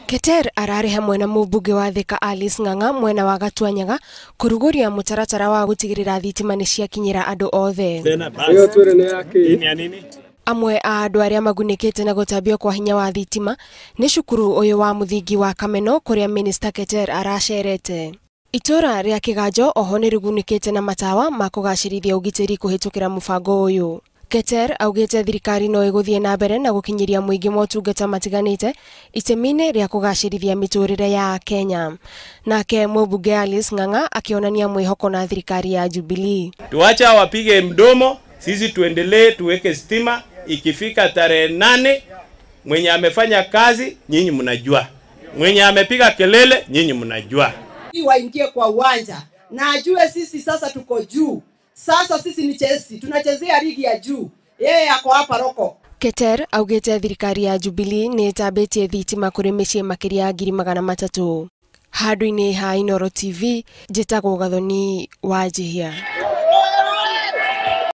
Keter ararĩ hamwe na mũmbunge wa Thika Alice Ng'ang'a mwena wa Gatuanyaga kũrugũria mũtaratara wa gũtigĩrĩra thitima nĩ ciakinyĩra andũ othe. Amwe a andũ arĩa magunĩkĩte na gũtambio kwa hinya wa thitima nĩ cukuru ũyũ wa mũthingi wa Kameno kũrĩa Minister Keter aracerete. Itũra rĩa Kĩganjo oho nĩ rĩgunĩkĩte na matawa ma kũgacĩrithia ũgitĩri kũhĩtũkĩra mũbango ũyũ. Keter augĩte thirikari no ĩgũthiĩ na mbere na gũkinyĩria mũingĩ motungata matiganĩte itemi-inĩ rĩa kũgacĩrithia mĩtũrĩre ya Akenya. Nake mũmbunge Alice Ng'ang'a akĩonania mwĩhoko na thirikari ya Jubilee. Tuacha wapige mdomo, sisi tuendelee tuweke stima. Ikifika tarehe 8 mwenye amefanya kazi nyinyi mnajua, mwenye amepiga kelele nyinyi mnajua. Waingie kwa uwanja na ajue sisi sasa tuko juu. Sasa sisi ni Chelsea, tunachezea ligi ya juu. Yeye ako hapa roko. Keter augĩte thirikari ya Jubilee nĩ ĩtambĩtie thitima kũrĩ mĩciĩ makĩria ya 300,000. Handũ-inĩ ha Inooro TV, njĩtagwo Gathoni Wanjihia.